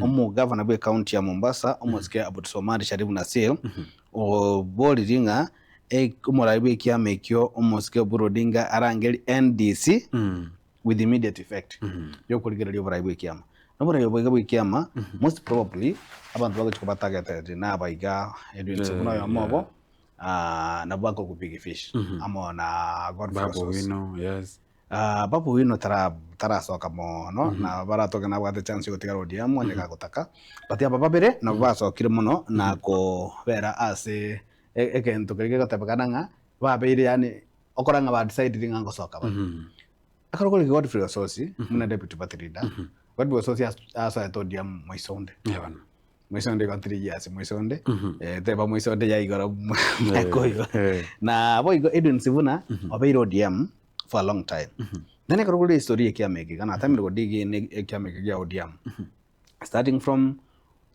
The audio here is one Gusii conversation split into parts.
Omogavana bw'ecounty ya Mombasa, omosike Abdulswamad Sharif Nassir, oboririe ng'a omorai bw'ekiama ekio omosike Oburu Odinga arangerie NDC with immediate effect yokorigereria oborai bw'ekiama. Na oborai obo iga bw'ekiama most probably abanto bagochia koba targeted naba iga Edwin Sifuna oyomo obo nabwo bakorokwa big fish amo na Godfrey Babu Ossos. Owino, yes. Babu Owino tarasoka mono na baratoke nabwate chance yogotigara ODM onye gagotaka but aba babere nabwo basokire mono na kobera ase egento keria gegotebekana ng'a babeire yaani okora ng'a ba decided ng'a ngosoka bare. Ekero okorigia Godfrey Osotsi buna deputy party leader, Godfrey Osotsi asoete ODM moisonde. Moisonde igo 3 years moisonde, teba moisonde ya igoro mwaka oyo. Na boigo Edwin Sifuna obeire ODM for a long time. Then ekero okorigia history ya ekiama eke iga natemire go dig in ekiama eke gia ODM. Starting from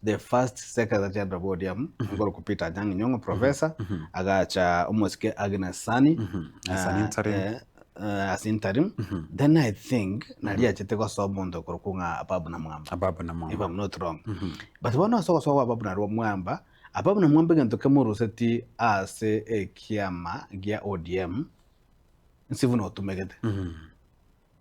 the first secretary general bwa ODM nkorokwa Peter Anyang' Nyong'o professor, agacha omosike Agnes Sani, As an interim. as interim. Then I think nari achete gosoa omonto okorokwa ng'a Ababu Namwamba. Ababu Namwamba. If I'm not wrong. But bono ase ogosoa kwa Ababu Namwamba, Ababu Namwamba egento kemoruseti ase ekiama gia ODM, nsi buna otumegete.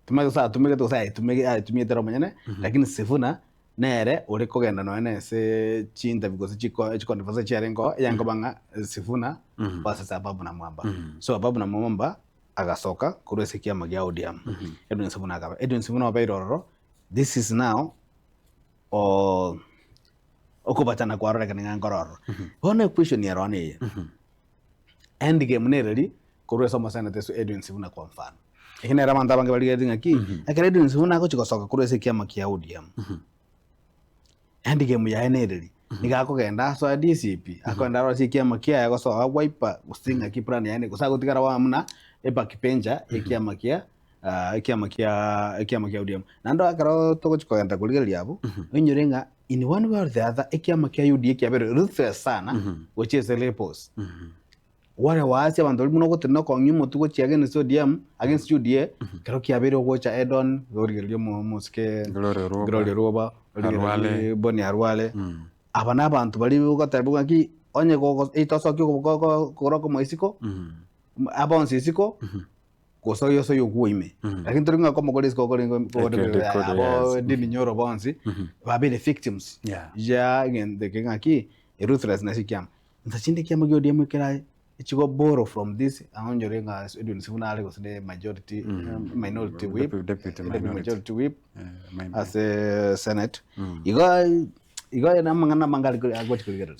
Timanyeti gose atumegete gose ayetumege ayetumiete ere omonyene, lakini Sifuna nere ore kogenda nonya na ase chiinterview gose chiko chiconversation chiarenge oo, eyarenge koba ng'a Sifuna versus Ababu Namwamba. So Ababu Namwamba agasoka korwa ase ekiama gia ODM, Edwin Sifuna akaba. Edwin Sifuna obeire ororo, this is now okobachana kwarorekana ng'a nkoro ororo. Bono equestion ere ororo neye, end game nereri korwa ase omoseneta ase Edwin Sifuna kwa mfano. Eki nere abanto abange barigeretie ng'aki, ekero Edwin Sifuna agochia gosoka korwa ase ekiama kia ODM, end game yaye nereri, nigo akogenda asoe DCP, akogenda arosie ekiama kiaye agosoa Wiper gose ng'aki plan yaye gose agotigara bono buna eback bencher y'ekiama kia ekiama kia ekiama kia ODM. Naende ekero togochia kogenda korigereria abwo, oinyore ng'a in one way or the other, ekiama kia UDA kiabeire ruthless sana gochia ase rebels. Ware waasi abanto baria buna ogotenena okong'ia omotwe gochia against ODM, against UDA, ekero kiabeire ogocha Edon, origereria omo omosike Gloria Orwoba. Gloria Orwoba, origererie Arwale. Bonny Arwale. Aba na abanto baria ogoteba ng'aki onye gogo itosokia okobo ko kogoro okomo isiko, aba onsi isiko, gose oyo ase oyo okwo ime. Lakini tori ng'a okomo kore isiko okore Ekende kore, abo yes. Ndindi Nyoro bonsi, babeire victims Yeah. ya egento eke ng'aki, eruthlessness ekiama. Inse chinde ekiama gia ODM ekerae echigo borrow from this ang'o onyore ng'a Edwin Sifuna are gose ne majority minority whip Deputy- deputy deputy minority. majority whip Eh, ase senate igo igo amang'ana amange are agochi korigereria.